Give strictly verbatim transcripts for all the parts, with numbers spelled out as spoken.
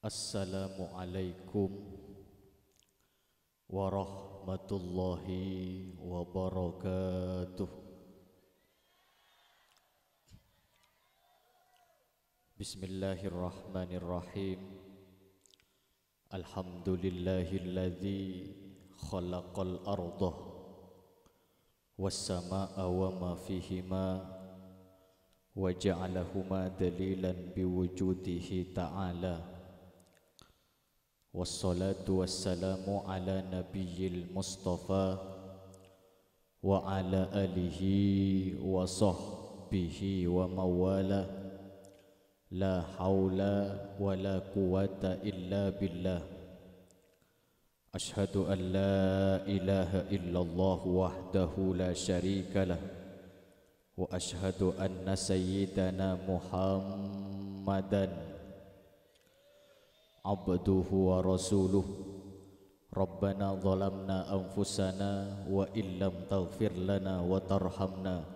Assalamualaikum warahmatullahi wabarakatuh. Bismillahirrahmanirrahim. Alhamdulillahilladzi khalaqal arda was sama'a wa ma fihima wa ja'alahuma dalilan biwujudihi ta'ala. Wassalatu wassalamu ala nabiyil mustafa wa ala alihi wa sahbihi wa mawala. La haula wa la quwwata illa billah. Asyhadu an la ilaha illallah wahdahu la syarika lah. Wa asyhadu anna sayyidana Muhammadan abduhu wa rasuluh. Rabbana zalamna anfusana wa illam taghfir lana wa tarhamna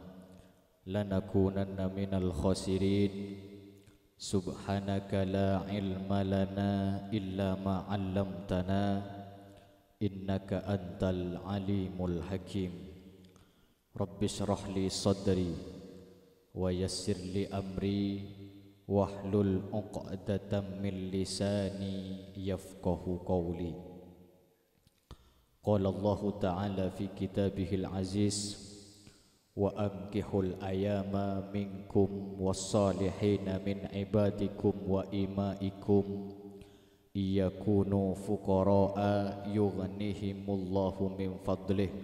lanakunanna minal khasirin. Subhanaka la ilma lana illa ma 'allamtana, innaka antal alimul hakim. Rabbisyrah li sadri wa yassir li amri wahlul 'uqdatam min lisani yafqahu qawli. Qala Allahu ta'ala fi kitabihil aziz, "Wa ankihul ayama minkum wassalihina min ibadikum wa imaikum, iyakunu fuqara'a yughnihimullahu min fadlih,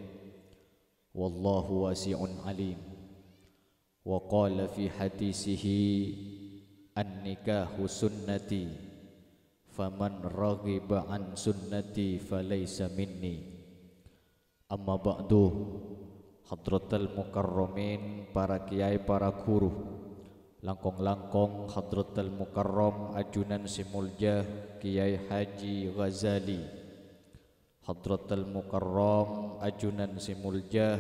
wallahu wasi'un alim." Wa qala fi hadisihi, "An-nikahu sunnati, faman raghiba an sunnati falaysa minni." Amma ba'du, hadratal mukarramin, para kiyai, para guru, langkong-langkong hadratal mukarram ajunan sè molja Kiyai Haji Ghazali, hadratal mukarram ajunan sè molja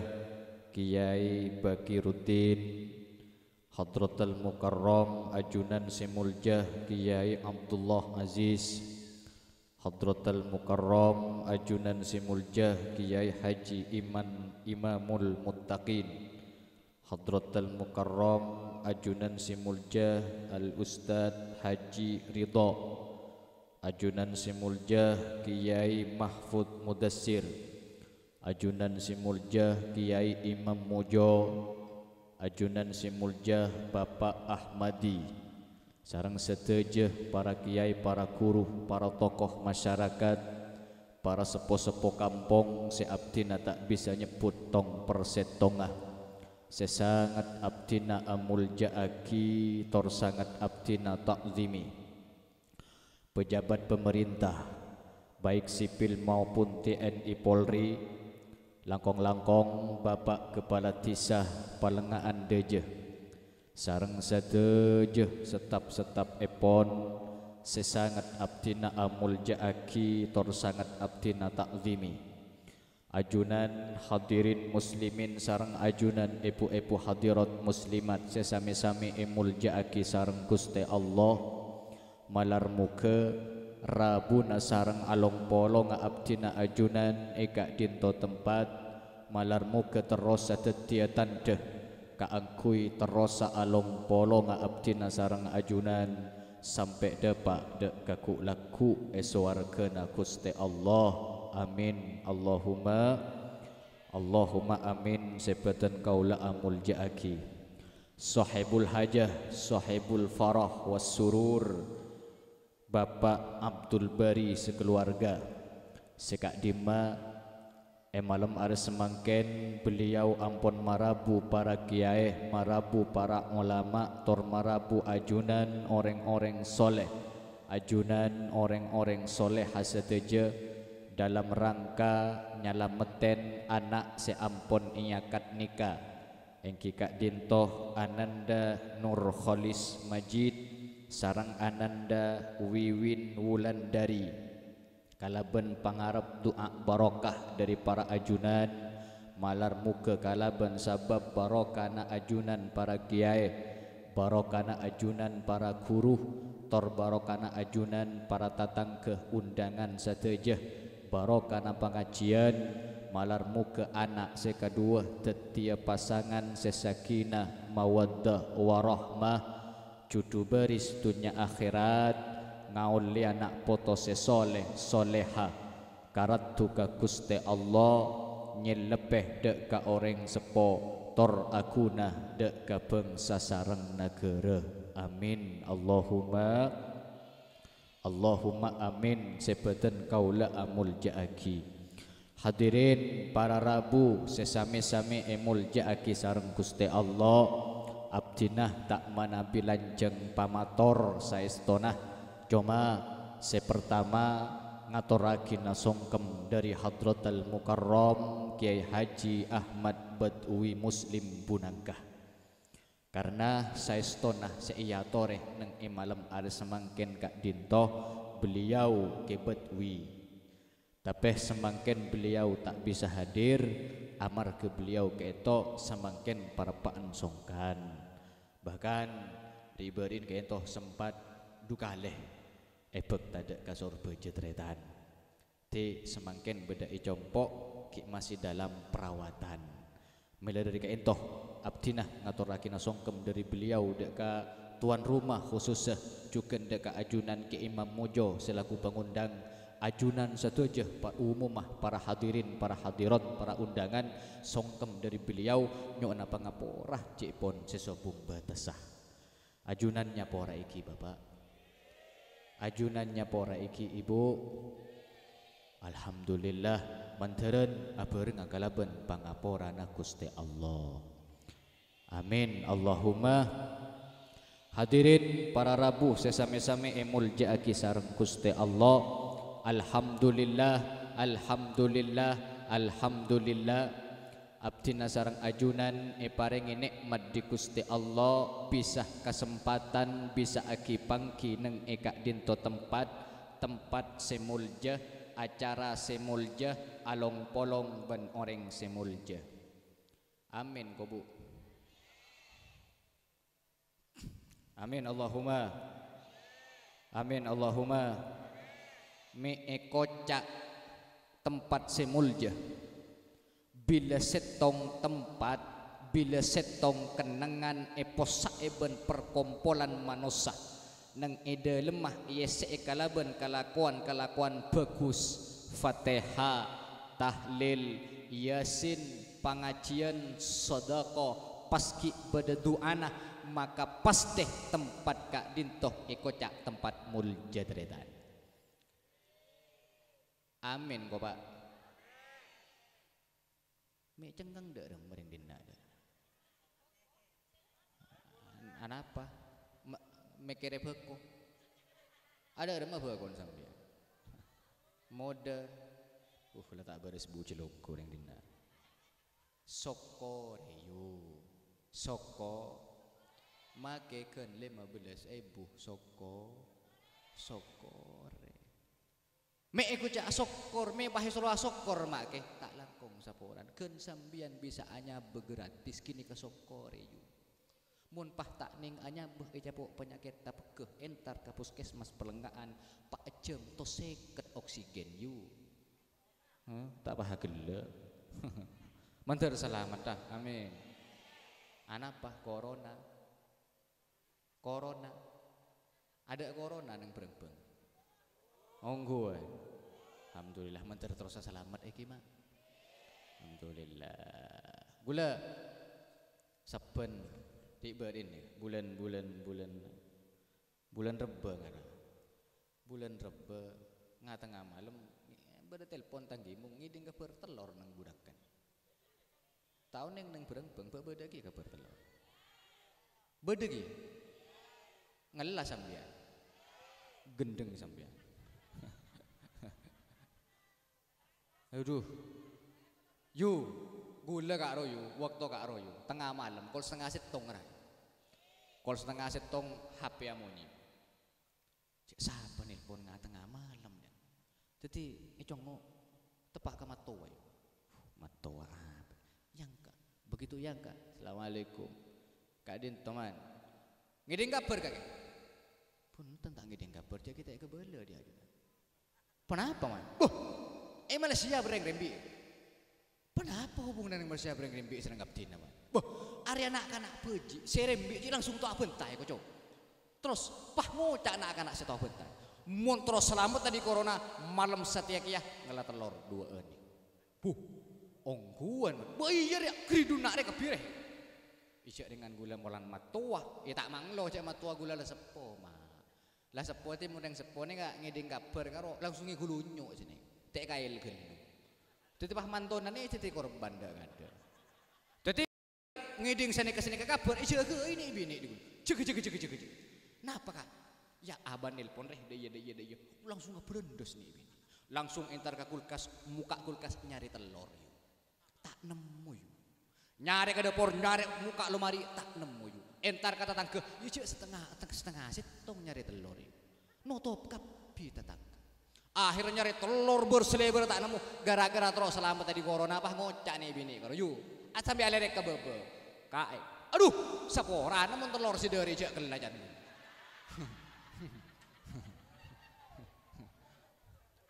Kiyai Bakiruddin, hadratal mukarram ajunan sè molja Kiyai Abdullah Aziz, hadratal mukarram ajunan sè molja Kiyai Haji Iman Imamul Muttaqin, hadratal mukarram ajunan sè molja Al Ustadz Haji Ridho, ajunan sè molja Kiyai Mahfud Mudassir, ajunan sè molja Kiyai Imam Mojo, ajunan sè molja Bapak Ahmadi, sareng sadhâjâ para kiyai, para guru, para tokoh masyarakat, para seppo-seppo kampong sè abdhina ta' bisa nyebbhut tong-persèttonga, sè sanget abdhina amolja'aghi tor sanget abdhina ta'zimi. Pejabat pemerintah, baik sipil maupun T N I Polri, langkong-langkong Bapak Kepala Dhisa Palengnga'an Dâjâ, sareng sadhâjâ setap-setap èpon sè sanget abdhina amolja'aghi tor sanget abdhina ta'zimi. Ajunan hadirin muslimin sareng ajunan èbhu-èbhu hadirat muslimat sè samè-samè èmolja'aghi sareng Ghustè Allah, malar moghâ rabuna sareng along-polonga abdhina ajunan è ka'dinto tempat, malar moghâ terrosa dhâddhiyâ tandhâ kaangghuy terrosa along-polonga abdhina sareng ajunan sampè' dâpa' dâ' ka ghu'-lagghu' è sowarghâna Ghustè Allah. Amin. Allahumma, Allahumma amin. Sè bâdhân kaulâ amolja'aghi Sohibul Hajah, Sohibul Farah was Surur, Bapak Abdul Bari sakalowarga, sè ka'dimma è malem arè samangkèn beliau ampon marabu para kiyaè, marabu para olama, tor marabu ajunan orèng-orèng soleh, ajunan orèng-orèng soleha sadhâjâ dalam rangka nyalamettèn ana' sè ampon èakad nika, èngghi ka'dinto Ananda Nurkholis Majid sareng Ananda Wiwin Wulandari. Kalabân pangarep du'a barokah dhâri para ajunan, malar moghâ kalabân sabâb barokana ajunan para kiyaè, barokana ajunan para ghuru, tor barokana ajunan para tatangghâ undangan sadhâjâ, barokana pangajiyân, malar moghâ ana' sè kaduwâ dhâddhiyâ pasangan sè sakinah, mawaddah, warahmah, judhu bâris dhunnya akhèrat, ngaollè ana' poto sè soleh, soleha, karaddu ka Ghustè Allah, nyèllebbhi dhâ' ka orèng seppo, tor aghuna dhâ' ka bhângsa sareng naghârâ. Amin. Allahumma, Allahumma amin. Sè bâdhân kaulâ amolja'aghi. Hadirin para rabu sè samè-samè èmolja'aghi sareng Ghustè Allah, abdhina ta' manabi lanjhâng pamator saèstona. Coma, sè partama, ngatorraghina songkem dhâri Hadratal Mukarram Kyai Haji Ahmad Badwi Muslim Bunangka. Karna saèstona sè èyatorè neng è malem arè samangkèn ka'dinto, beliau Kyai Badwi. Tapè samangkèn beliau ta' bisa hadir, amarghâ beliau ka'ènto samangkèn parappa'na songkan. Bahkan, ri-bâri'na ka'ènto sempat du kalè èbhâkta dhâ' ka Sorbhâjâ tarètan. Dhi samangkèn bâdâ è compo' ghi' masih dalam perawatan. Mèla dhâri ka'ènto, abdhina ngatorraghina songkem dhâri beliau dhâ' ka tuan rumah khusussa, jhughân dhâ' ka ajunan Kè Imam Mojo selaku pangondang, ajunan sadhâjâ, pa-, umumma para hadirin, para hadirat, para undangan, songkem dhâri beliau nyo'ona pangapora cè' pon sè sobung bâtessa. Ajunan nyapora'aghi, Bapa'. Ajunan nyapora'aghi, Ibu. Alhamdulillah, mandhârân abhârengnga kalabân pangaporana Ghustè Allah. Amin. Allahumma. Hadirin para rabu sè samè-samè èmolja'aghi sareng Ghustè Allah. Alhamdulillah, alhamdulillah, alhamdulillah. Abdhina sareng ajunan èparèngè nè'mat dhâri Ghustè Allah, bisa kasempatan, bisa aghi-pangghi neng è ka'dinto tempat, tempat sè molja, acara sè molja, along-polong bân orèng sè molja. Amin, ko, Bu. Amin, Allahumma. Amin, Allahumma. Mè' èkoca' tempat sè molja. Bilâ sèttong tempat, bilâ sèttong kennengngan èpossa'è bân parkompolan manossa, neng è dâlemma èessè'è kalabân kalakowan-kalakowan bhâghus, Fatèha, tahlil, Yasin, pangajiyân, sodâko, pas ghi' bâdâ du'ana, maka pastè tempat ka'dinto èkoca' tempat molja, tarètan. Amin, ko, Pa'. Mè' cengngeng dâ' remma rèng dinna', dâ'. Anapa? Ma-, mèkkèrè bhâko. Adâ' remma bhâkona sampèyan? Modâ. Uh, la ta' bârâs bujâ longko rèng dinna'. Sokkorè, yu. Sokko-, makè ghân lèma bellâs èbu. Sokko-, sokkorè. Mè' èkoca' asokkor, mè' pas èsoro asokkor, makè ta' langkong saporana. Ghân sampèyan bisa anyabâ gratis ghânèka sokkorè, yu. Mon pas ta' nèng anyabâ ècapo' panyakèt tapeggâ, èntar ka puskesmas Palèngnga'an, pa' jhâm tos sèket oksigen, yu. Hah, ta' pas ghellâ'. Mandhâr salamet, ta'? Amin. Anapa? Corona. Corona. Adâ' corona neng Brambang? Ongghu, eh. Alhamdulillah, mandhâr terrosa salamet, eh, Ki, Ma'. Alhamdulillah. Ghulâ sabbhân dhi' bâdhin, bulân, bulân, bulân, bulân Rebbâ ngara. Bulân Rebbâ, nga-tengnga malem, bâdâ telpon tang gimong, ngèdhing kabhâr tellor neng Bunakan. Ta' onèng neng Brambang, bâ-, bâdâ ghi' kabhâr tellor. Bâdâ ghi'? Ngella sampèyan. Ghendheng sampèyan. Adhu. Yu, ghulâ ka'ro, yu, bâkto ka'ro, yu. Tengnga malem, kol satengnga sèttong, ra. Kol satengnga sèttong, H P amonyè. Cè' sapa nelpon nga-tengnga malem, ya? Dhâddhi, ècongngo', teppa' ka mattowa, ya. Mattowa apa? Yangka. Begitu yangka, "Assalamualaikum." "Ka'dinto, Man?" "Ngèdhing kabhâr, kakè?" "Bhunten, Tang ta' ngèdhing kabhâr, jhâ' ghi' ta' èkabâlâ dhi-adhina. Ponapa, Man? Boh, è Malaysia bâreng rembi'. Ponapa hubunganna neng Malaysia bâreng rembi' sareng abdhina, Man? Boh, arè na'-kana' bâji', sè rembi' jiyâ langsung towa abhânta, kocok. Terros, pas ngoca' na'-kana' sè towa abhânta. Mon terros salamet dâri corona, malem satèya kèya ngella tellor duwâ'ân. Boh, ongghuwân, Man. Boh, iyâ, rè, griduna rè kabbhi, rè. Ijâ' dengan ghulâ molan mattowa. È, ta' manglo, jhâ' mattowa ghulâ la seppo, Ma'. La seppo tè mon rèng seppo nèka ngèdhing kabhâr karo langsung èghulunyu' sènè. Tè' kaèl ghâllu. Dhâddhi pas mantona nè dhâddhi korban dâ'-ngadâ'. Dhâddhi ngèdhing sanèka-sanèka kabhâr, èjâgâi nè binè' dhi ghulâ. Jâgâ, jâgâ, jâgâ, jâgâ, jâgâ. Napa, Ka'? Yâ, abâ' nelpon rè, dâ' iyâ, dâ' iyâ, dâ' iyâ. Langsung aberendus nè binè'. Langsung entar ka kulkas, mokka' kulkas nyarè tellor, yu. Ta' nemmo, yu. Nyarè ka dâpor, nyarè mokka' lomari, ta' nemmo, yu. Entar ka tatangghâ, yu jhâ' satengnga, satengnga sèttong nyarè tellor, yu. Notop kabbhi tatangghâ. Akhèrra nyarè tellor bâr-salèbâr ta' nemmo, gara-gara terro salamet dâri corona, pas ngoca' nè binè' karo, yu. Asambi alèrèk ka bâbâ. Kaè. Adhu, saporana mon tellor sè dâri jhâ' ghellâ' can.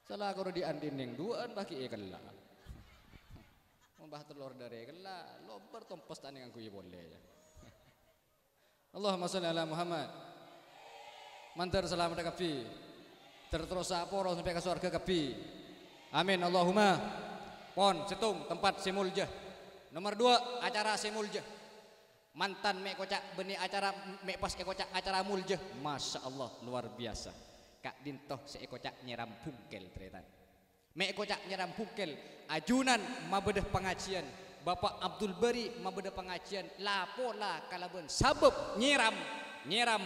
Sala karo dhi'-andhi'na duwâ'ân pas ghi' èghellâ'. Mon pas tellor dâri èghellâ', lobâr tompes ta' nèng ngangghuy polè, yâ. Allahumma sholli ala Muhammad. Mandhâr salameddhâ kabbhi. Ter-, terrosa poros sampè' ka sowarghâ kabbhi. Amin, Allahumma. Pon, sèttong, tempat sè molja. Nomor dua, acara sè molja. Mantan mè' èkoca' bânnè acara, mè' pas èkoca' acara molja. Masya Allah, luar biasa. Ka'dinto sè èkoca' nyèram bungkel, tarètan. Mè' èkoca' nyèram bungkel, ajunan mabâdâ pangajiyân, Bapa' Abdul Bari mabâdâ pangajiyân, la-pola kalabân sabâb nyèram, nyèram,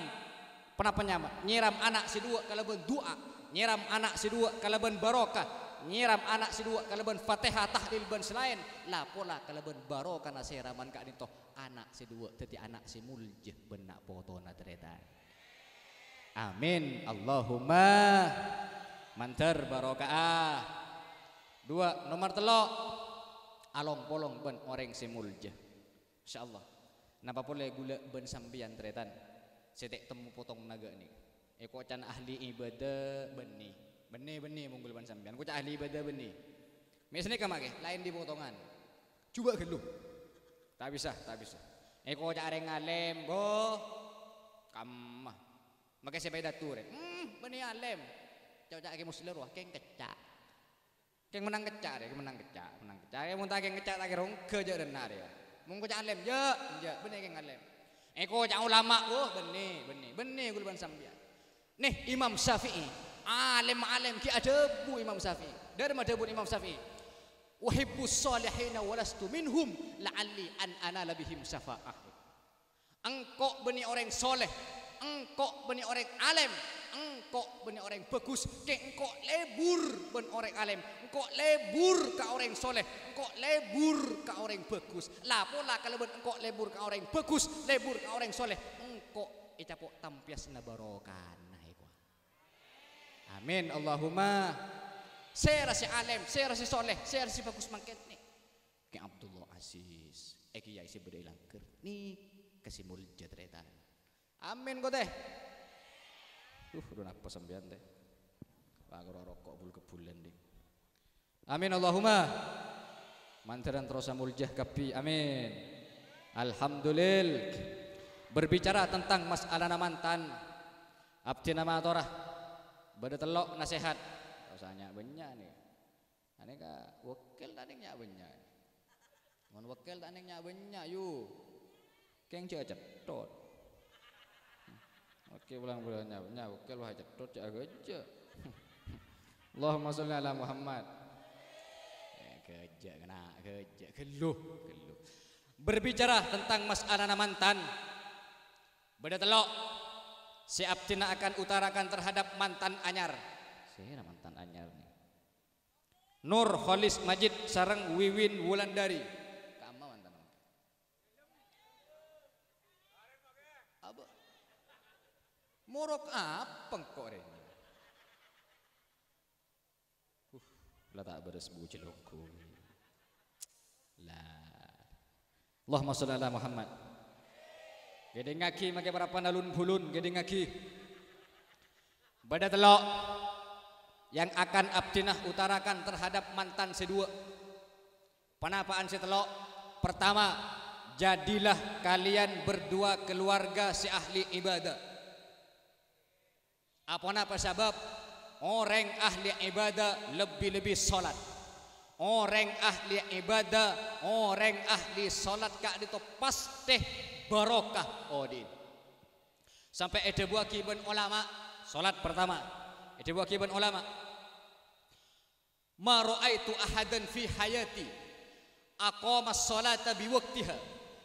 ponapa nyama? Nyèram ana' sè duwâ' kalabân du'a, nyèram ana' sè duwâ' kalabân barokah, nyèram ana' sè duwâ' kalabân Fatihah, tahlil bân sè laèn, la-pola kalabân barokana sèraman ka'dinto ana' sè duwâ' dhâddhi ana' sè molja bân na' potona, tarètan. Amin. Allahumma. Mandhâr barokah. Dua, nomor tello'. Along-polong bân orèng sè molja. Insyaallah. Napa polè ghulâ bân sampèyan, tarètan, sè ta' temmo potong naga nèka. Èkoca'na ahli ibadah bânnè. Bânnè, bânnè, mon ghulâ bân sampèyan. Koca' ahli ibadah bânnè. Mè' sanèka mangkè, laèn dhi potongan. Jhubâ' ghâllu. Ta' bisa, ta' bisa. Èkoca' orèng alèm, bo. Kamma. Makè sè pèda turè. Hmm, bânnè alèm. Coca' Kè Muslim rowa, kèng kecca'. Kèng mennang kecca' rè, kèng mennang kecca', mennang kecca'. Kèng mon ta' kèng kecca' ta' kèra ongghâ jâ' rèna rè. Mon koca' alèm, jâ', jâ', bânnè kèng alèm. Èkoca' ulama, bo, bânnè, bânnè. Bânnè ghulâ bân sampèyan. Nè, Imam Syafi'i, alèm-alèm ghi' adhâbu Imam Syafi'i. Dhâri ma dhâbuna Imam Syafi'i? "Uhibbus shalihina wa lastu minhum, la'alli an anala bihim syafa'ah." Engko' bânnè orèng soleh, engko' bânnè orèng alèm, engko' bânnè orèng bhâghus, kè engko' lebur bân orèng alèm, engko' lebur ka orèng soleh, engko' lebur ka orèng bhâghus. La-pola kalabân engko' lebur ka orèng bhâghus, lebur ka orèng soleh, engko' ècapo' tampèyasna barokana, èkowa. Amin, Allahumma. Sèra sè alèm, sèra sè soleh, sèra sè bhâghus mangkèn nè? Kè Abdullah Aziz, è kèyaè sè bâdâ è langghâr nèka sè molja, tarètan. Amin, ko, tè. Uh, dhu napa sampèyan, tè? Wah, karo roko' bul-kebbulân, ding. Amin, Allahumma. Mandhârân terrosa molja kabbhi. Amin. Alhamdulillah. Berbicara tentang masalana mantan, abdhina matora bâdâ tello' nasèhat. Terrosa nya'-bânnya' nè. Anèka wèkkèl ta' nèng nya'-bânnya'. Mon wèkkèl ta' nèng nya'-bânnya', yu. Kèng jhâ' cètthot. Oke, pulang-pulang nya'-, nya' wèkkèl wah cètthot, jhâ' ghâjâ'. Allahumma sholli ala Muhammad. Eh, ghâjâ', kèna, ghâjâ', ghâllu, ghâllu. Berbicara tentang masalana mantan, bâdâ tello' sè abdhina akan utarakan terhadap mantan anyar. Sèra mantan anyar nè? Nur Kholis Majid sareng Wiwin Wulandari. Ka'emma mantan. Apa? Morok apa engko' rèya? Uh, la ta' bârâs bujâ longko. La. Allahumma sholli ala Muhammad. Ghâdhingngaghi makè para panalun bulun, ghâdhingngaghi. Bâdâ tello' yang akan abdhina utarakan terhadap mantan sè duwâ'. Ponapa'an sè tello'? Pertama, jadilah kalian berdua keluarga sè ahli ibadah. Aponapa sabâb? Orèng ahli ibadah lebbi-lebbi sholat. Orèng ahli ibadah, orèng ahli sholat ka'dinto pastè barokah odi'na. Sampè' èdhâbuwâghi bân ulama, sholat pertama. Èdhâbuwâghi bân ulama, "Ma ra'aitu ahadan fi hayati aqama sholata bi waqtiha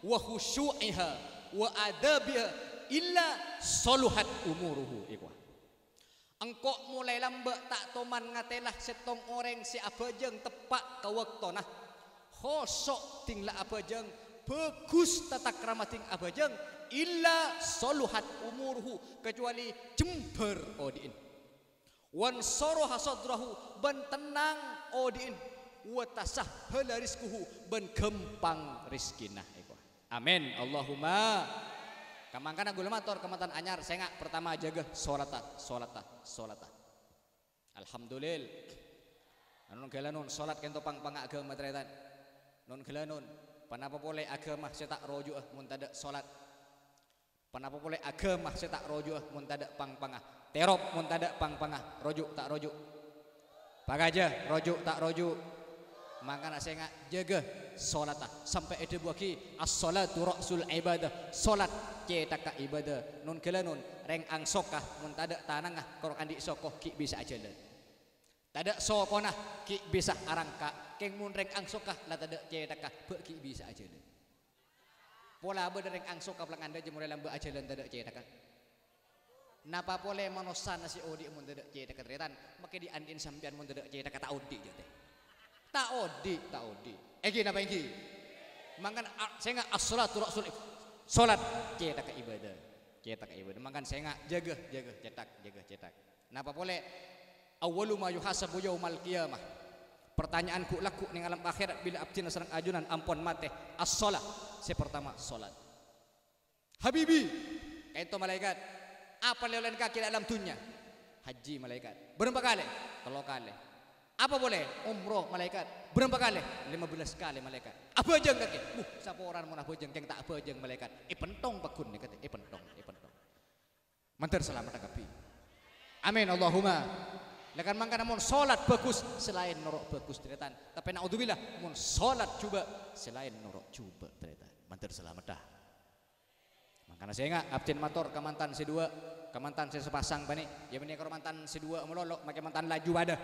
wa khusyu'iha wa adabiha illa soluhat umuruhu." Iku. Engko' molaè lambâ' ta' toman ngatèla sèttong orèng sè abhâjâng teppa' ka bâktona. Khosyo' ding la abhâjâng, bhâghus tatakrama ding abhâjâng, illa soluhat umuruhu, kecuali jembhâr odi'na. Wan soroha sodrahu, bân tennang odi'na. Wa tasahhala rizquhu, bân ghâmpang rejhekkèna. Iku. Amin. Allahumma. Kamangkana ghulâ mator ka mantan anyar, sènga' pertama jâgâ sholata, sholata, sholata. Alhamdulillah. Anu ghâlânon sholat kento pang-pangnga aghâma, tarètan. Non ghâlânon, ponapa polè aghâma sè ta' roju'â mon tadâ' sholat? Ponapa polè aghâma sè ta' roju'â mon tadâ' pang-pangnga? Terop mon tadâ' pang-pangnga, roju' ta' roju'? Pakajâ, roju' ta' roju'? Mangkana sènga' jâgâ sholata. Sampè' èdhâbuwâghi, "As-sholatu ra'sul ibadah." Sholat cèthagghâ ibadah. Non ghâlânon, rèng angsoka mon tadâ' tanangnga kor andi' soko ghi' bisa ajhâlân. Tadâ' sokona ghi' bisa arangka', kèng mon rèng angsoka la tadâ' cèthagghâ, bâ' ghi' bisa ajhâlân. Pola bâdâ rèng angsoka palangandhâ jâ' molaè lambâ' ajhâlân tadâ' cèthagghâ. Napa polè manossana sè odi' mon tadâ' cèthagghâ, tarètan? Makè dhi'-andhi'en sampèyan mon tadâ' cèthagghâ ta' odi' jâ' tè. Ta' odi', ta' odi'. Èngghi napa èngghi? Mangkana a-, sènga' as-sholatu ra'sul if-, sholat cèthagghâ ibadah. Cèthagghâ ibadah. Mangkana sènga' jâgâ, jâgâ cèthak, jâgâ cèthak. Napa polè? "Awwalu ma yuhasabu yaumal qiyamah." Pertanyaan ghu'-lagghu' neng alam akhèrat bilâ abdhina sareng ajunan ampon matè, as-sholah. Sè pertama, sholat. "Habibi," ka'dinto malaèkat, "apa lè-ollèna kakè dâ' alam dhunnya?" "Hajji," malaèkat. "Bârâmpa kalè?" "Tello kalè." "Apa polè?" "Umroh," malaèkat. "Bârâmpa kalè?" "Lèma bellâs kalè," malaèkat. "Abhâjâng kakè?" "Wuh, saporana mon abhâjâng, kèng ta' abhâjâng," malaèkat. Èpèntong pagghun nèka, èpèntong, èpèntong. Mandhâr salameddhâ kabbhi. Amin, Allahumma. Lah kan mangkana mon sholat bhâghus, sè laèn noro' bhâghus, tarètan. Tapè na'udzubillah, mon sholat jhubâ', sè laèn noro' jhubâ', tarètan. Mandhâr salameddhâ. Mangkana sènga' abdhina mator ka mantan sè duwâ', ka mantan sè sapasang bânnè, ya bânnè karo mantan sè duwâ' malolo, makè mantan laju padâ.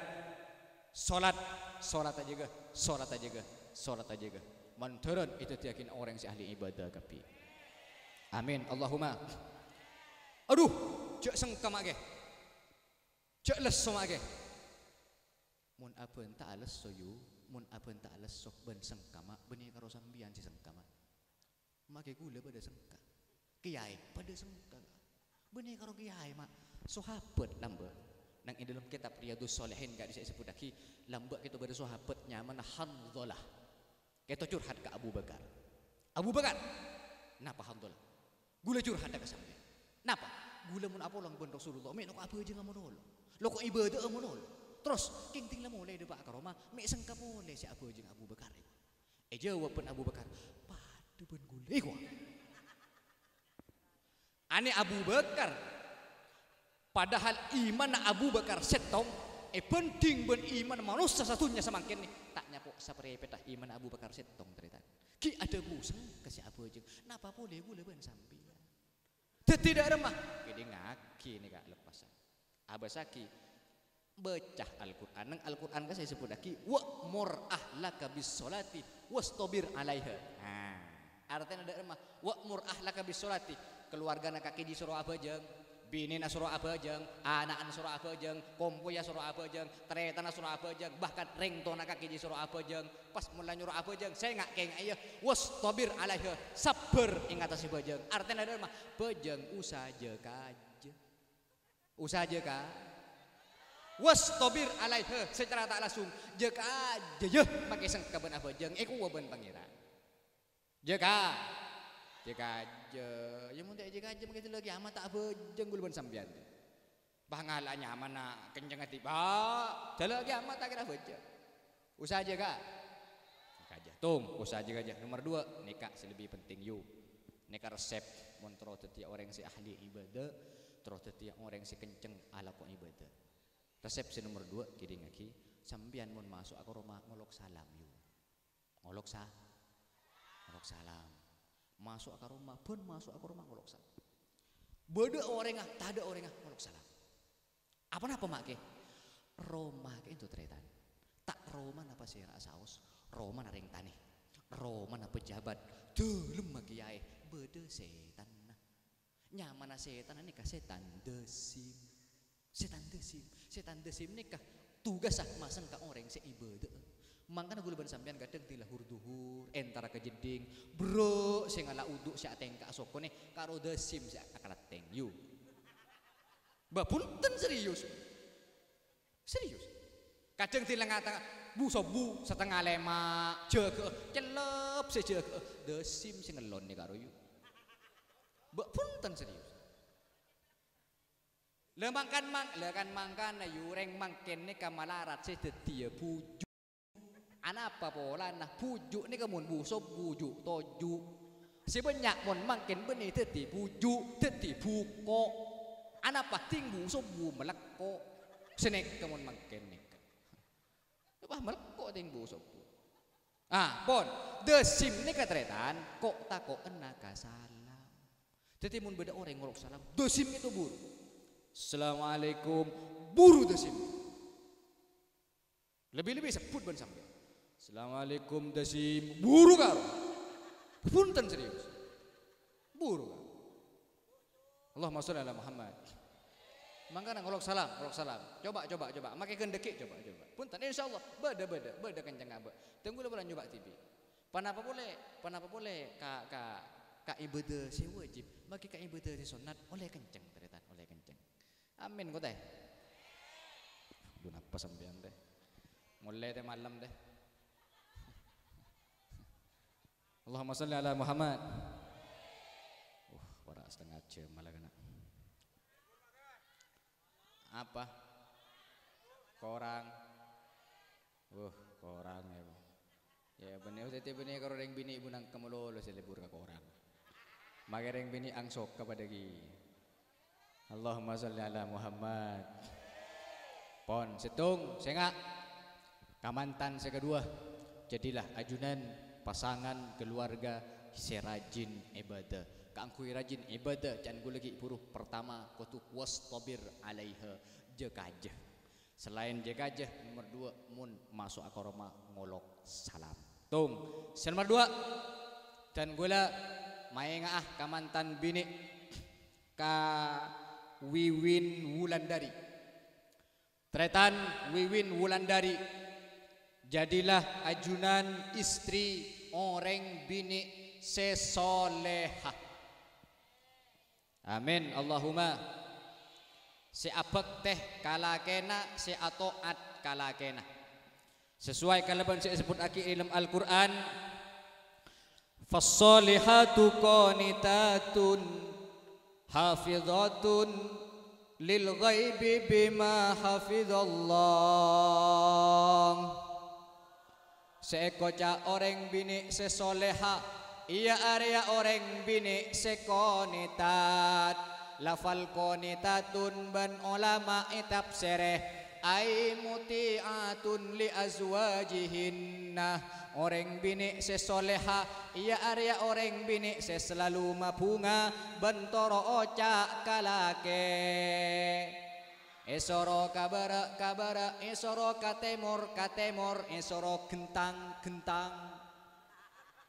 Sholat, sholata jâgâ, sholata jâgâ, sholata jâgâ. Mandhârân èdhâddhiyâghin orèng sè ahli ibadah kabbhi. Amin. Allahumma. Adhu, jhâ' sengka ma' kè. Jhâ' lesso ma' kè. Mon abân ta' alesso, yu, mon abân ta' alesso bân sengka ma', bânnè karo sampèyan sè sengka ma'. Ma' kè ghulâ padâ sengka. Kèyaè padâ sengka. Bânnè karo kèyaè ma'. Sahabat lambâ'. Neng è dâlem kètab Riyadhus Shalihin ka'dissa' èsebbhuttaghi, lambâ' kèto bâdâ sahabat nyamana Handhalah. Kèto curhat ka Abu Bakar. "Abu Bakar, napa Handhalah?" "Ghulâ curhadhâ ka sampèyan." "Napa?" "Ghulâ mon apolong bân Rasulullah, mè' loko abhâjânga malolo. Loko ibâdâ'â malolo. Terros, kèng ding la molaè dâpa' ka roma, mè' sengka polè sè abhâjâng Abu Bakar." Èjâwâb bân Abu Bakar, "Padâ bân ghulâ." Èkowa. Anè Abu Bakar. Padahal imanna Abu Bakar sèttong, èbhândhing bân imanna manossa sadhunnya samangkèn, ta' nyapo' saparèpètta imanna Abu Bakar sèttong, tarètan. Ghi' adhâbu sengka sè abhâjâng, napa polè ghulâ bân sampèyan. Dhâddhi dâ' remma, kèdingngaghi nèka leppasân. Abâssaghi, bâca Al-Qur'an. Neng Al-Qur'an kan sè èsebbhuttaghi, "Wa'mur ahlaka bis-sholati wastabir 'alaiha." Nah, artèna dâ' remma, "Wa'mur ahlaka bis-sholati." Kalowargana kakè jiyâ soro abhâjâng, binèna soro abhâjâng, ana'na soro abhâjâng, kompoyya soro abhâjâng, tarètanna soro abhâjâng, bahkan rèng towana kakè jiyâ soro abhâjâng. Pas mon la nyoro abhâjâng, sènga' kènga'è, yâ. "Wastabir 'alaiha," sabbhâr è ngatasè bhâjâng. Artèna dâ' remma, bhâjâng usaha jâ-kajâ. Usaha jâ-ka-, "Wastabir 'alaiha," sacara ta' langsung, "Jâ-kajâ, yâ, makè sengka bân abhâjâng, èkowa bân Pangèran." Jâ-ka-, jâ-kajâ. Yâ, mon ta' jâ-kajâ, makè dâlâ kèyamat ta' abhâjâng ghulâ bân sampèyan. Bah, Ngala' nyamana kenceng ati, Pak. Dâlâ kiamat ta' kèra bâjâ. Usaha jâgâ. Jâgâ jâ. Tong, usaha jâgâ jâ. Nomer dua, nèka sè lebbi penting, yu. Nèka resep, mon terro dhâddhiyâ orèng sè ahli ibadah, terro dhâddhiyâ orèng sè kenceng alako ibadah. Resep sè nomer dua, kèdingngaghi, sampèyan mon maso'a ka roma ngolok salam, yu. Ngolok sa-, ngolok salam. Maso'a ka roma, bân maso'a ka roma ngolok salam. Bâdâ orèngnga, tadâ' orèngnga, ngolok salam. Apa-napa ma' kè? Roma kè ènto tarètan. Ta' romana pasèra'a saos, romana rèng tanè. Romana pejabat, dâlemma kèyaè, bâdâ sètanna. Nyamana sètanna nèka sètan dâsim. Sètan dâsim. Sètan dâsim nèka tugassa masengka orèng sè ibâdâ'â. Mangkana ghulâ bân sampèyan kadhâng dhilâ hur-dhuhur, entara ka jeddhing, bru' sè ngala' udu' sè atèngka asokonè karo dâsim sè akalattèng, yu. Bâ, bhunten, serius. Serius. Kadhâng dhilâ ngata-, bu-sobu, satengnga lèma', jâgâ'â, cellep sè jâgâ'â, dâsim sè ngellon nè karo, yu. Bâ, bhunten, serius. La mangkan mang-, la kan mangkana, yu, rèng mangkèn nèka malarat sè dhâddhiyâ bhuju'. Anapa polana? Bhuju' nèka mon bu-sobu ju' toju'. Sè bânnya' mon mangkèn bânnè dhâddhi bhuju', dhâddhi bhuko'. Anapa? Dhing bu-sobu malekko'. Sè nèka mon mangkèn nèka. Wah, malekko' dhing bu-sobu. Ah, pon. Dâsim nèka tarètan, ko'-, tako'na ka salam. Dhâddhi mon bâdâ orèng ngolok salam, dâsim èto buru. "Assalamualaikum," buru dâsim. Lebbi-lebbi sebbhut bân sampèyan. "Assalamualaikum, dâsim." Buru karo. Bhunten, serius. Buru karo. Allahumma sholli ala Muhammad. Mangkana ngolok salam, ngolok salam. Coba, coba, coba. Makè ghândhâghi, coba, coba. Bhunten, insyaallah. Bâdâ, bâdâ, bâdâ kenceng abâ'. Tèngghu la bâlâ nyoba dhibi'. Ponapa polè, ponapa polè ka, ka, ka ibâdâh sè wajib. Makè ka ibâdâh sè sonnat, ollè kenceng, tarètan, ollè kenceng. Amin, ko, tè. Dhu napa sampèyan, tè? Molè, tè, malem, tè. Allahumma sholli ala Muhammad. Uh, para' satengnga jam malah kena. Apa? Korang. Wuh, korang ya, Bu. Ya, bânnè, dhâddhi bânnè karo rèng binè' Bu nangka malolo sè lebur ka korang. Makè rèng binè' angsoka padâ ghi. Allahumma sholli ala Muhammad. Pon, sèttong, sènga'. Kamantan sè kaduwâ, jadilah ajunan, pasangan, keluarga sè rajin ibadah. Kaangghuy rajin ibadah, can ghulâ ghi' buru pertama kodhu wastabir alaiha, jâ-kajâ. Salaèn jâ-kajâ, nomer duwâ', mon maso'a ka roma ngolok salam. Tong, sè nomer duwâ', can ghulâ maènga'a kamantan binè' ka Wiwin Wulandari. Tarètan Wiwin Wulandari, jadilah ajunan istri orèng binè' sè soleha. Amin, Allahumma. Sè abhâktè ka lakèna, sè ato'at ka lakèna. Sesuai kalabân sè èsebbhuttaghi è dâlem Al-Qur'an, "Fassolihatu qanitatun hafizatun lil ghaibi bima hafizallah." Sè èkoca' orèng binè' sè soleha, iyâ arèya orèng binè' sè qanitat. Lafal qanitatun bân olama ètafsèrè, ai muti'atun li azwajihinna. Orèng binè' sè soleha, iyâ arèya orèng binè' sè salalu mabhunga bân toro' oca' ka lakè'. Èsoro ka bârâ', ka bârâ', èsoro ka tèmor, ka tèmor, èsoro ghentang, ghentang.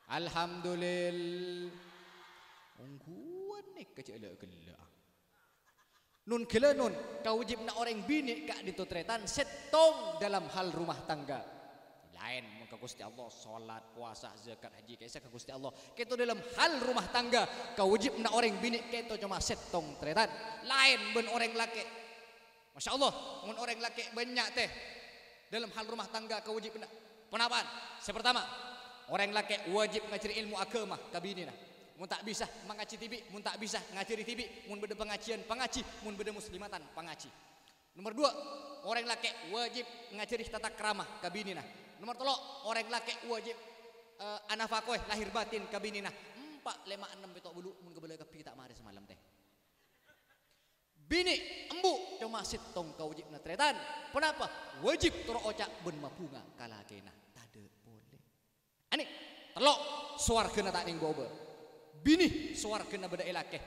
Alhamdulil-, ongghuwân nèka jhâ' ghellâ'-ghellâ'. Nun ghellâ' nun, kawâjibhânna orèng binè' ka'dinto tarètan sèttong dalam hal rumah tangga. Laèn mon ka Ghustè Allah, sholat, puasa, zakat, haji, ka'issa ka Ghustè Allah. Kèto dalam hal rumah tangga, kawâjibhânna orèng binè' kèto coma sèttong tarètan. Laèn bân orèng lakè'. Masya Allah, mon orèng lakè' bânnya', tè, dalam hal rumah tangga kawâjibhânna. Ponapa'an? Sè partama, orèng lakè' wâjib ngajhâri èlmo aghâma ka binèna. Mon ta' bisa, mangajhi dhibi'. Mon ta' bisa, ngajhâri dhibi'. Mon bâdâ pangajiân, pangajhi. Mon bâdâ muslimatan, pangajhi. Nomer duwâ', orèng lakè' wajib ngajhâri tata krama ka binèna. Nomer tello', orèng lakè' wajib, eh, anafakoè lahir batin ka binèna. Empa', lèma', ennem, pètto', bâllu', mon kabâlâ kabbhi ta' marè samalem, tè. Binè embu' coma sèttong kawajibhânna tarètan. Ponapa? Wajib toro' oca' bân mabhunga ka lakèna. Tadâ' polè. Anè, tello', sowarghâna ta' nèng bâ-obâ. Binè sowarghâna bâdâ è lakè.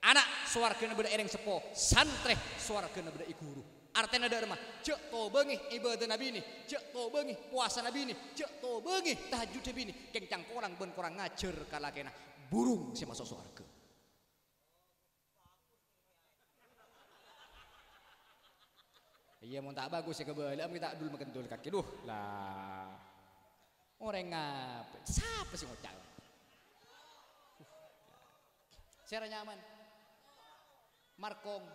Ana' sowarghâna bâdâ è rèng seppo. Santrè sowarghâna bâdâ è ghuru. Artèna dâ' remma, jhâ' tobângè ibâdâna binè, jhâ' tobângè powasana binè, jhâ' tobângè tahajjudda binè, kèng cangkolang bân korang ngajhâr ka lakèna. Burung sè maso' sowarghâ. Iyâ, mon ta' bhâghus sè kabâlâ'ân, mon ta' dul makendul kakè. Duh, la. Orèng apa? Sapa sè ngoca'? Sèra nyaman? Markong.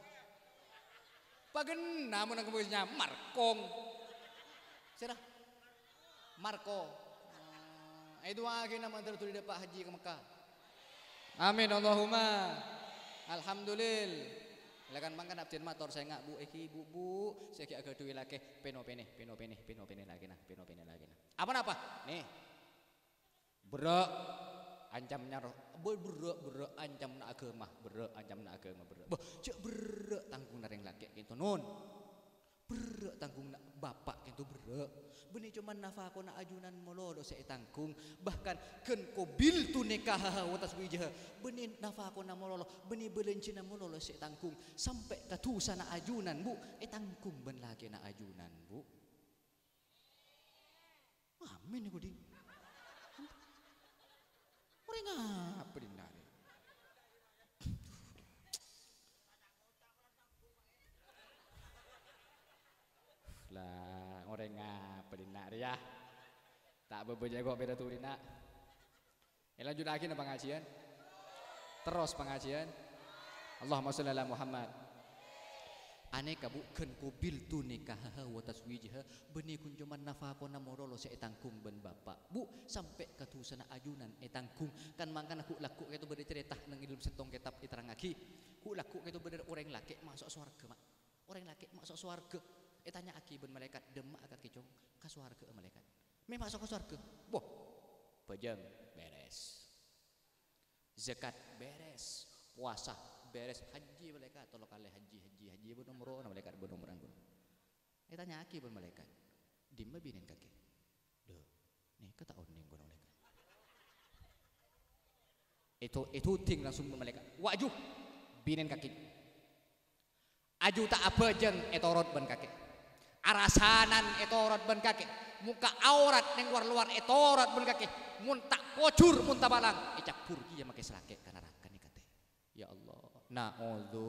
Paghenna mon nangkep nyaman, Markong. Sèra? Marko. Ah, èdu'aaghina mandhâr dhuli dâpa' hajji ka Mekkah. Amin, Allahumma. Alhamdulillah. Lakan mangkana abdhina mator sènga', Bu, èghi, Bu, Bu, sè ghi' aghâdhuwi lakè, pèno-pènè, pèno-pènè, pèno-pènè lakèna, pèno-pènè lakèna. Apa napa? Nè. Berrâ', ancamna ro-, be-, berrâ', berrâ', ancamna aghâma, berrâ', ancamna aghâma, berrâ'. Bâh, jhâ' berrâ' tangghungnga rèng lakè' kènto, non. Berrâ' tangghungnga bapa' kènto berrâ'. Bânnè coma nafakona ajunan malolo sè ètangghung. Bahkan, "Ghân qabiltu nikahaha wa tazwijaha." Bânnè nafakona malolo, bânnè bâlânjhâna malolo sè ètangghung. Sampè' ka dhusana ajunan, Bu, ètangghung bân lakèna ajunan, Bu. Amin, èko, Ding. Orèng apa, Ding, nare? Lah, orèng apa, Ding, nare, ya? Ta' bâbâ jago beda turi, nak. Èlanjhuttaghi na pangajiân? Terros pangajiân? Allahumma sholli ala Muhammad. Anèka, Bu, ghân qabiltu nikahaha wa tazwijaha, bânnè ghun coma nafakona malolo sè ètangghung bân bapa'. Bu, sampè' ka dhusana ajunan ètangghung. Kan mangkana ghu'-lagghu' kèto bâdâ carèta neng è dâlem sèttong kètab èterrangngaghi. Ghu'-lagghu' kèto bâdâ orèng lakè' maso' sowarghâ, ma'. Orèng lakè' maso' sowarghâ. Ètanya'aghi bân malaèkat, "Dâmma'a kakè, Cong, ka sowarghâ'â, malaèkat?" Mè' maso' ka sowarghâ. Wah, bhâjâng bèrès. Zakat bèrès. Powasa bèrès. Hajji malaèkat, tello kalè hajji, hajji, hajji, bân omroh, malaèkat bân omroh. Ètanya'aghi bân malaèkat, "Dimma binèn kakè?" "Lho, nèka ta' onèng," bân malaèkat. Èto-, ètoding langsung bân malaèkat. "Wah, aju, binèn kakè." Aju ta' abhâjâng ètorot bân kakè. Arasanan ètorot bân kakè. Mokka' aorat neng lowar-lowar ètorot bân kakè. Mon ta' kojur, mon ta' palang, ècabbhur kèya makè salakè' ka naraka nèka, tè. Ya Allah. Na'udzu.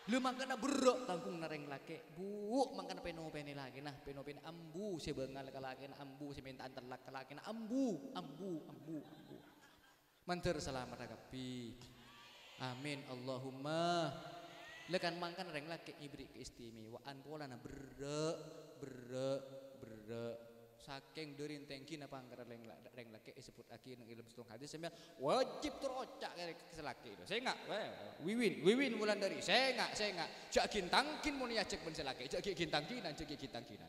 Lha, mangkana berrâ' tangghungnga rèng lakè', Bu. Mangkana pèno-pènè lakèna, pèno-pènè ambu sè bângal ka lakèna, ambu sè mènta antellak ka lakèna, ambu, ambu, ambu, ambu. Mandhâr salameddhâ kabbhi. Amin, Allahumma. Lha, kan mangkana rèng lakè' èberri' keistimewaan polana berrâ', berrâ', berrâ'. Sakèng dâri tèngghina pangkara rèng la-, rèng lakè' èsebbhuttaghi neng è dâlem sèttong hadis sampèyan wajib toro' oca' ka, ka sè lakè' itu. Sènga', wè, Wiwin, Wiwin Wulandari, sènga', sènga'. Jhâ' ghi' tangghing mon èajhâk bân sè lakè', jhâ' ghi' ghi' tangghing, jhâ' ghi' ghi' tangghing.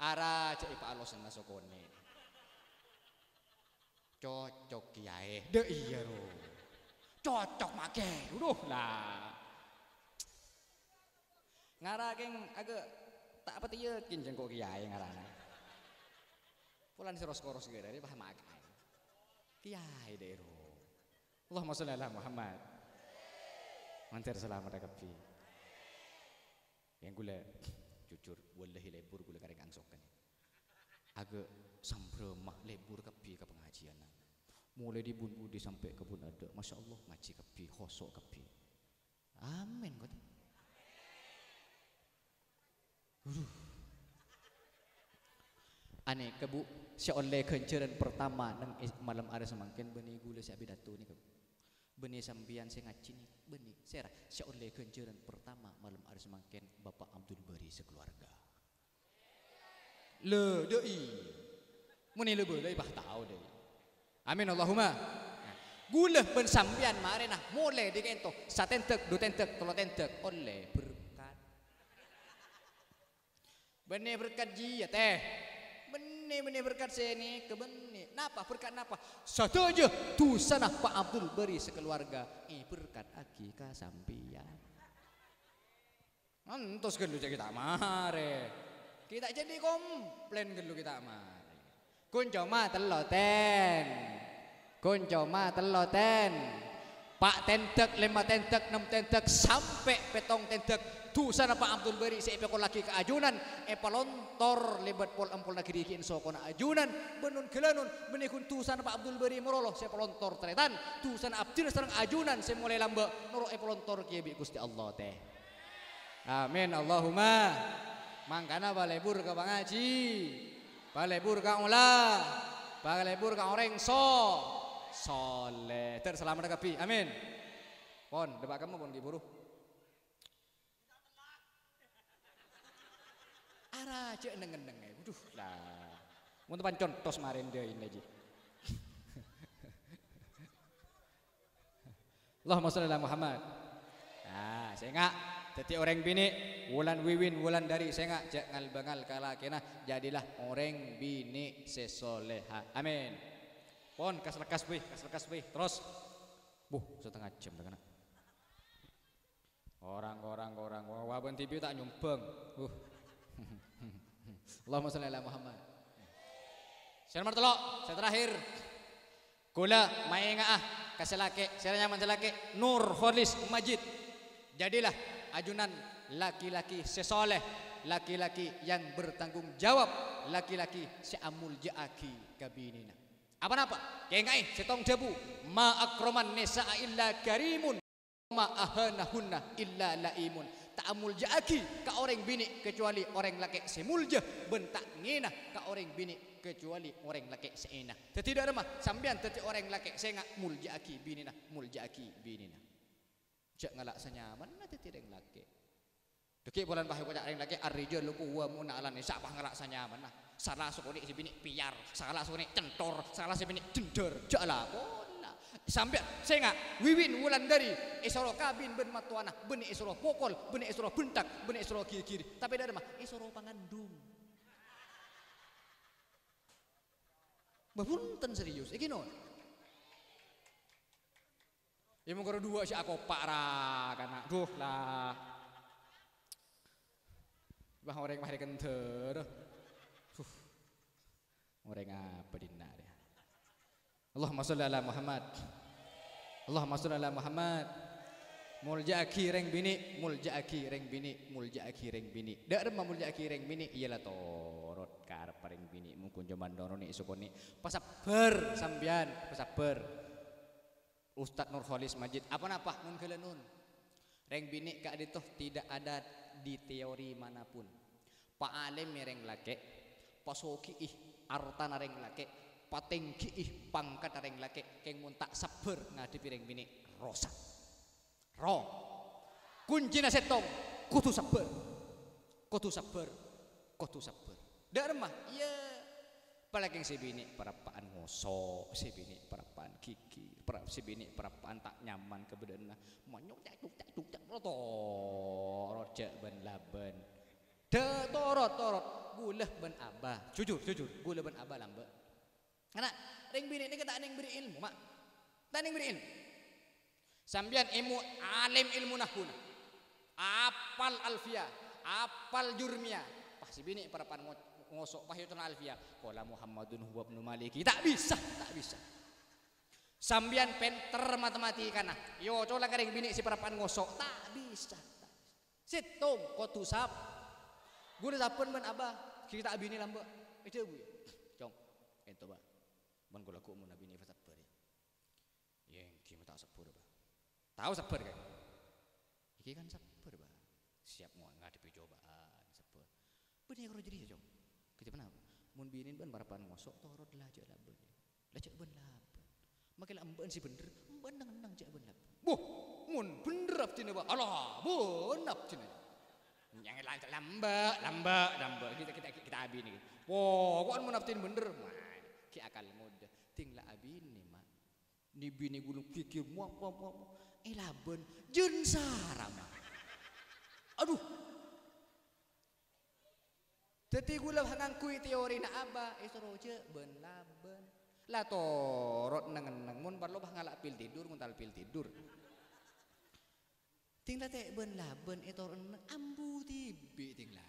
Ara jhâ' èpaalosana sokonè'. Cocok, Kèyaè. Dâ' iyâ, ro. Cocok makè. Duh, la. Ngara kèng aghâ' ta' patè yakin jhâ' engko' Kèyaè ngarana. Polana sè ros-koros ghârâ rè paham akal. Kèyaè dâ' ro. Allahumma sholli ala Muhammad. Mandhâr salameddhâ kabbhi. Yang ghulâ, jujur, wallahi lebur ghulâ karè kangsokan. Aghâ' sambrâma lebur kabbhi ka pangajiânna. Molaè dâri bun budi sampè' ka bun adâ', masyaallah, ngajhi kabbhi, khoso' kabbhi. Amin, kote. Aduh. Anèka, Bu, sè ollè ghânjhârân pertama neng è-, malem arè samangkèn bânnè ghulâ sè apidato nèka, Bu. Bânnè sampèyan sè ngajhi nèka, bânnè. Sèra sè ollè ghânjhârân pertama malem arè samangkèn, Bapak Abdul Bari sakeluarga. Lho, dâ'i. Mon èlabâlâi, bâh, tao, dâ'i. Amin, Allahumma. Nah, Kaulâ bân sampèyan marèna molè dâri ka'dinto, satendhek, du tendhek, tello tendhek, ollè berkat. Bânnè berkat jiyâ, tè. Bânnè, bânnè berkat sè nèka, bânnè. Napa? Berkat napa? Sadhâjâ dusana Pa' Abdul Bari sakaluwarga èberkadhâghi ka sampèyan. Ngantos ghâllu jhâ' ghi' ta' marè. Ghi' ta' jadi komplain ghâllu ghi' ta' marè. Ghun coma tello ten. Ghun coma tello ten. Pa' tendhek, lèma tendhek, nem tendhek, sampè' pèttong tendhek. Dusana Pa' Abdul Bari sè èpakollaghi ka ajunan, èpalontor lèbât pol-empol naghâri ghi' ènsokona ajunan, bân non-ghâlânon, bânnè ghun dusana Pa' Abdul Bari malolo sè èpalontor tarètan, dusana abdhina sareng ajunan sè molè lambâ' noro' èpalontor kèya bi' Ghustè Allah, tè. Amin, Allahumma. Mangkana palebur ka pangaji, palebur ka ola, palebur ka orèng so-, soleh. Ter salamet kabbhi. Amin. Pon, dâpa' kemma pon ghi' buru. Ara jhâ' neng-ennengngè. Waduh, la. Mon tepan contos marèn dâina jhi. Allahumma sholli ala Muhammad. Nah, sènga' dhâddhi orèng binè', wulan Wiwin, wulan Dari, sènga' jhâ' ngal-bângal ka lakèna, jadilah orèng binè' sè soleha. Amin. Pon, kas-lekkas, bui, kas-lekkas, bui. Terros. Buh, setengah jam, tengah. Korang, korang, korang. Wah, wah, bân T V ta' nyombhâng. Uh. Allahumma sholli ala Muhammad. Sè nomer tello', sè terakhir. Kaulâ maènga'a ka sè lakè', sè nyamana sè lakè', Nur Kholis Majid. Jadilah ajunan laki-laki sè soleh, laki-laki yang bertanggung jawab, laki-laki sè amolja'aghi ka binèna. Apa-napa? Kaènga'è sèttong dhâbu, "Ma akraman nisa'a illa karimun." "Ma ahanahunna illa la'imun." Ta' amolja'aghi ka orèng binè' kacobâli orèng lakè' sè molja, bân ta' ngèna ka orèng binè' kacobâli orèng lakè' sè èna. Dhâddhi, dâ' remma sampèyan dhâddhi orèng lakè', sènga' molja'aghi binèna, molja'aghi binèna. Jhâ' ngala' sanyamana dhâddhi orèng lakè'. Dhâggi' polana pas èkoca' orèng lakè', "Ar-rijalu qawwamuna 'alan nisa'," pas ngala' sanyamana. Sala sakonè' sè binè' pèyar, sala sakonè' cèntor, sala sè binè' jendher. Jhâ' la pola. Sampèyan, sènga', Wiwin Wulandari, èsoro kabin bân mattowana, bânnè èsoro pokol, bânnè èsoro bhenthak, bânnè èsoro ghighiri. Tapè dâ' remma èsoro pangandung. Bâ, bhunten serius, èghi non. Yâ, mongkoro duwâ' sè akopa' ra, kana'. Duh, la. Bâ, orèng marè kendhâr. Duh. Orèng apa dinna' rèya? Allahumma sholli ala Muhammad. Allahumma sholli ala Muhammad. Molja'aghi rèng binè', molja'aghi rèng binè', molja'aghi rèng binè'. Dâ' remma molja'aghi rèng binè', iyâ la torot kareppa rèng binè', mongkon coma noronè sakonè'. Pasabbhâr sampèyan, pasabbhâr. Ustadz Nurholis Majid, apa-napa, mon ghâlânon. Rèng binè' ka'dinto tidak ada di teori manapun. Pa'alèmè rèng lakè', pasogi'i artana rèng lakè', patèngghi'i pangkatta rèng lakè', kèng mon ta' sabbhâr ngadhebbhi rèng binè', rosak. Ro. Kuncina sèttong, kodhu sabbhâr. Kodhu sabbhâr. Kodhu sabbhâr. Dâ' remma, iyâ, palakèng sè binè' parappa'an ngoso', sè binè' parappa'an ghighir, para-, sè binè' parappa'an ta' nyaman kabâdâ'ânna. Manyok cak, cuk, cak, cuk, cak, torot jhâ' bân-labân. Dâ-, torot, torot. Ghulâ bân abâ. Jujur, jujur. Ghulâ bân abâ lambâ'. Karna rèng binè' nèka ta' nèng bherri' èlmo, ma'. Ta' nèng bherri' èlmo. Sampèyan èmo-, alim èlmo nahwuna. Apal Alfiyah, apal Jurmiyah. Pas sè binè' parappa'an ngo-, ngoso', pas èocola Alfiyah. "Qala Muhammadun huwa ibnu Maliki." Ta' bisa, ta' bisa. Sampèyan pènter matematikana. Èocola ka rèng binè' sè parappa'an ngoso'. Ta' bisa, ta' bisa. Sèttong kodhu sab-, ghulâ sabbhân bân abâ, ghi' ta' abinè lambâ'. Èdhâbuwi, "Cong, ènto, Bâ. Mon ghulâ ghu' mon abinè pasabbhâr, yâ." "Yâ, èngghi ma' ta' sabbhâr, Bâ." "Tao sabbhâr, Kè?" "Èngghi kan sabbhâr, Bâ. Siap ngo-, ngadhebbhi cobâ'ân, sabbhâr." "Bânnè karo jârèya, Cong." "Kadhi ponapa?" "Mon binèn bâ'na parappa'an ngoso', torot la jhâ' labân." "La jhâ' bân-labân. Makè la embâ'ân sè bhendher, embâ'ân neng-enneng jhâ' bân-labân." "Boh, mon bhendher abdhina, Bâ." "Ala, bân abdhina." "Nyang la-, lambâ', lambâ', lambâ'. Kita, kita, kita abinè." "Poko'en mon abdhina bhendher." Wah, ghi' akal ngodâ. Ding la abinè, Ma'. Nè-binè ghulâ ghighir, muah, muah, muah, muah. È, labân. Jân sara, ma. Adhu. Dhâddhi ghulâ ngangghuy teorina Aba, èsoro jhâ' bân-labân. La torot neng-enneng, mon parlo bâ ngala' pil tidur, ngontal pil tidur. Dhing la tè' bân-labân ètoro' neng, ambu dhibi' dhing la.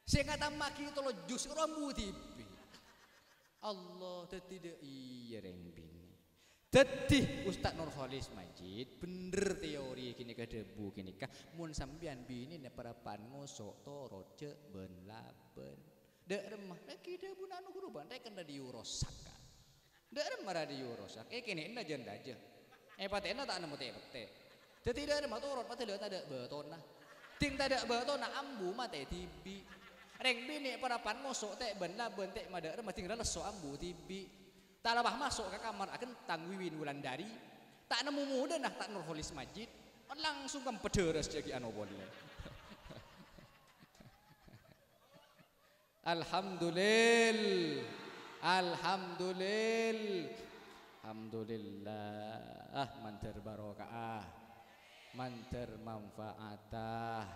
Sè ngatammaghi tello juz, ro ambu dhibi'. Allah, dhâddhi dâ' iyâ rèng binè. Dhâddhi, Ustaz Nurholis Majid, bhendher teori ghânèka, dhâbu ghânèka, mon sampèyan binèna parappa'na ngoso', torot jhâ' bân-labân. Dâ' remma, laghi dhâbuna anu ghuru bân, rèken radio rosak, ka. Dâ' remma radio rosak, è kènè'na jân rajâ. È patè'na ta' nemmo tè-pettè. Dhâddhi dâ' remma torot, padahal tadâ' bâtona. Dhing tadâ' bâtona, ambu matè dhibi'. Rèng binè parappa'na ngoso' tè' bân-labân, tè' ma dâ' remma dhing la lesso ambu dhibi'. Talabâ maso' ka kamar aghentang Wiwin Wulandari. Ta' nemmo modâna, ta' Nurholis Majid. Langsung kempedhârâs jâghi ano polè. Alhamdulil-, alhamdulil-, alhamdulillah. Ah, mandhâr barokah. Mandhâr manfaatah.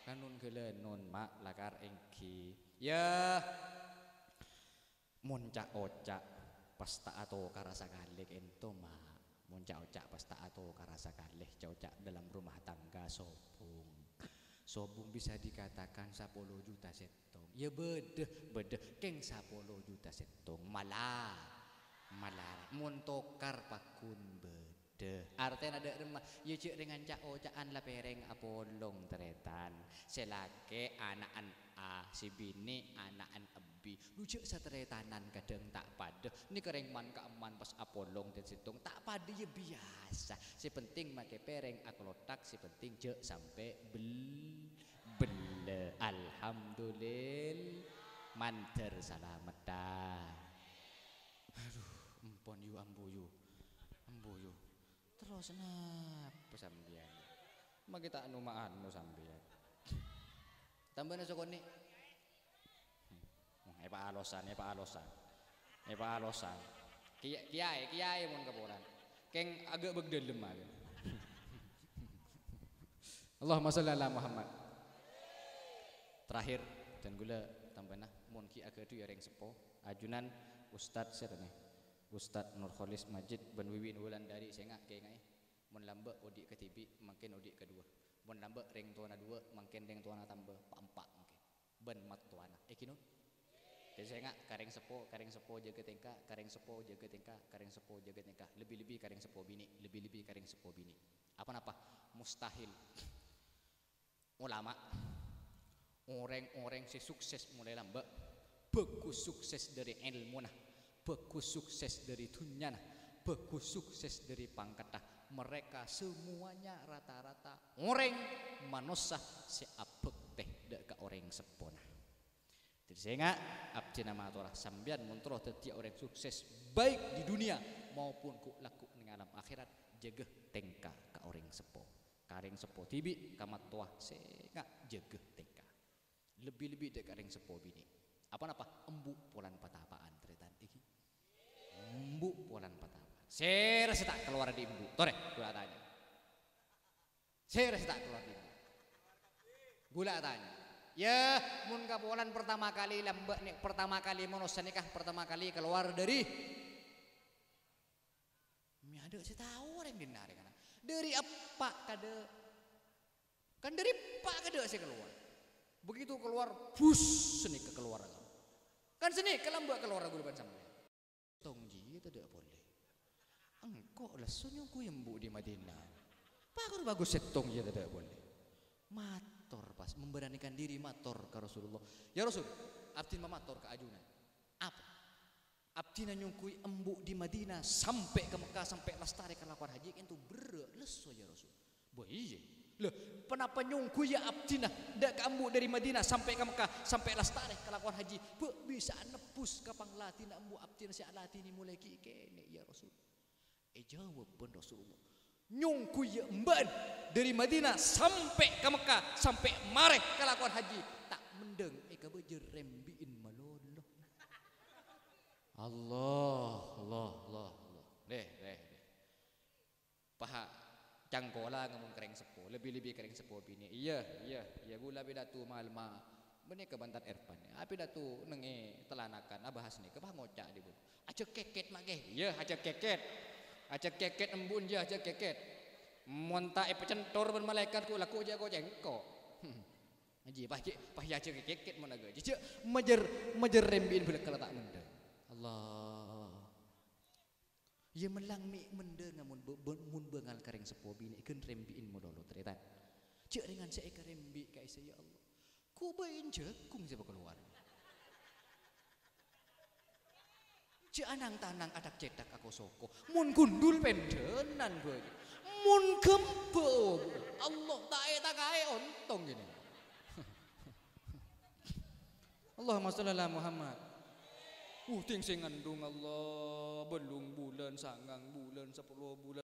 Kanun ghâlânon, Ma', lakar èngghi. Yâ. Mon ca'-oca' pas ta' atokara sakalè kento, Ma'. Mon ca'-oca' pas ta' atokara sakalè, ca'-oca' dalam rumah tangga sobung. Sobung bisa dikatakan sapolo juta settong. Ya bâdâ, bâdâ kèng sapolo juta settong. Mala-, malarat. Mon tokar pagghun bâdâ. Dâ, artèna dâ' remma, ya jhâ' rèng ca'-oca'an la pèrèng apolong tarètan. Sè lakè' ana'na A, sè binè' ana'na B. Lu jhâ' satarètanan kadhâng ta' padâ. Nèka rèng man-ka'emman pas apolong dhâddhi sèttong ta' padâ ya biyasa. Sè penting makè pèrèng akalothak, sè penting jhâ' sampè' bel-, bellâ. Alhamdulil-, mandhâr salametta. Adhu, empon yu ambu yu. Ambu yu. Terros napa sampèyan? Makè ta' anu-maanu sampèyan. Tambâna sakonè'. Hmm, èpaalosan, èpaalosan. Èpaalosan. Kiya-, kiyaè, kiyaè mon kapolan. Kèng aghâ' bâk dâlem aghâ'. Allahumma shalli ala Muhammad. Terakhir, dân ghulâ tambâna, mon ghi' aghâdhu ya rèng seppo. Ajunan Ustad sèra nè. Ustad Nurholis Majid bân Wiwin Wulandari sènga' kènga'è. Mon lambâ' odi' kadhibi', mangkèn odi' kadhuwâ. Mon lambâ' rèng towana dhuwâ', mangkèn rèng towana tambâ, pa'-empa' mangkèn. Bân mattowana. Èngghi, Nun? Dhâddhi sènga' ka rèng seppo, ka rèng seppo jâgâ tèngka, ka rèng seppo jâgâ tèngka, ka rèng seppo jâgâ tèngka. Lebbi-lebbi ka rèng seppo binè', lebbi-lebbi ka rèng seppo binè'. Apa napa? Mustahil. Ulama, orèng-orèng sè sukses molaè lambâ', bhâghus sukses dâri èlmona, bhâghus sukses dâri dhunnyana, bhâghus sukses dâri pangkatta. Mereka semuanya rata-rata orèng manossa sè abhâktè dâ' ka orèng seppona. Dhâddhi sènga' abdhina matora, sampèyan mon terro dhâddhiyâ orèng sukses, baik di dunia maupun ghu'-lagghu' neng alam akhèrat, jâgâ tèngka ka orèng seppo. Ka rèng seppo dhibi', ka mattowa, sènga' jâgâ tèngka. Lebbi-lebbi dâ' ka rèng seppo binè'. Apa napa? Embu' polan patapa'an, tarètan, èngghi. Embu' polan patapa'an. Sèra sè ta' kalowar dâri embu'? Torè, ghulâ atanya. Sèra sè ta' kalowar dâri embu'? Ghulâ atanya. Yâ, mon kapolan pertama kali lambâ' nè, pertama kali manossa nèka, pertama kali kalowar dâri Mè' adâ' sè tao orèng dinna' rè kana'. Dâri eppa' kadâ'. Kan dâri eppa' kadâ' sè kalowar. Begitu kalowar, bus, sanèka kalowar. Kan sanèka lambâ' kalowar ghulâ bân sampèyan. Sèttong jiyâ tadâ' polè. Engko' lesso nyongghu embu' dâri Madinah. Pakon bhâghus sèttong jiyâ tadâ' polè. Mator pas, memberanikan diri mator ka Rasulullah. "Ya Rasul, abdhina mamator ka ajunan." Apa? Abdhina nyongghuwi embu' dâri Madinah sampè' ka Mekkah, sampè' lastarè kalakowan haji, ka'dinto berrâ' lesso, ya Rasul. Bâh, iyâ. Lha, ponapa nyongghuwiyâ abdhina dâ' ka embu' dâri Madinah sampè' ka Mekkah, sampè' lastarè kalakowan haji, bâ' bisa'a nebbhus ka pangladhina embu' abdhina sè aladhini molaè ghi' kènè', ya Rasul. Èjâwâb bân Rasulullah, "Nyongghuwiyâ embâ'ân dâri Madinah sampè' ka Mekkah, sampè' marè kalakowan haji, ta' mendhâng èkabâjâ rembi'in malolo." Allah, Allah, Allah, Allah. Deh, deh, deh. Paha cangkola ngamon karèng seppo, lebbi-lebbi karèng seppo binè'. Iyâ, iyâ, iyâ, ghulâ pidato mal-, ma-, bânnè ka bânten Erpan. Apidato neng è Telanakan, abahas nèka, pas ngoca' dhi-budhi. Ajâ kèkèt, ma' kè. Iyâ, ajâ kèkèt. Ajâ kèkèt, embu'en jâ, ajâ kèkèt. Mon ta' èpacentor bân malaèkat, ko' lako jâ' ko' cèngko'. Ajâ, pas jâ', pas jâ' ajâ kèkèt mon agâ. Jâ', jâ', majâr, majâr rembi'in bhâlâkkala ta' mendhâng. Allah. Iyâ, mellang mè' mendhânga mon bâ-, bâ-, mon bângal karèng seppo binè' ghân rembi'in malolo, tarètan. Jâ' rèngan sè èkarembi' ka'issa', ya Allah. Ko' bâi jhâghung sè pakalowar. Jâ' anang-tanang atak-cètak ako-soko. Mon gundul pendhânan bâi. Mon ghâmbhâ, Allah ta' è-, ta' kaè ontong kènè. Allahumma shalli ala Muhammad. Uh, ding sè ngandung Allah, bâllung bulân, sangang bulân, sapolo bulân.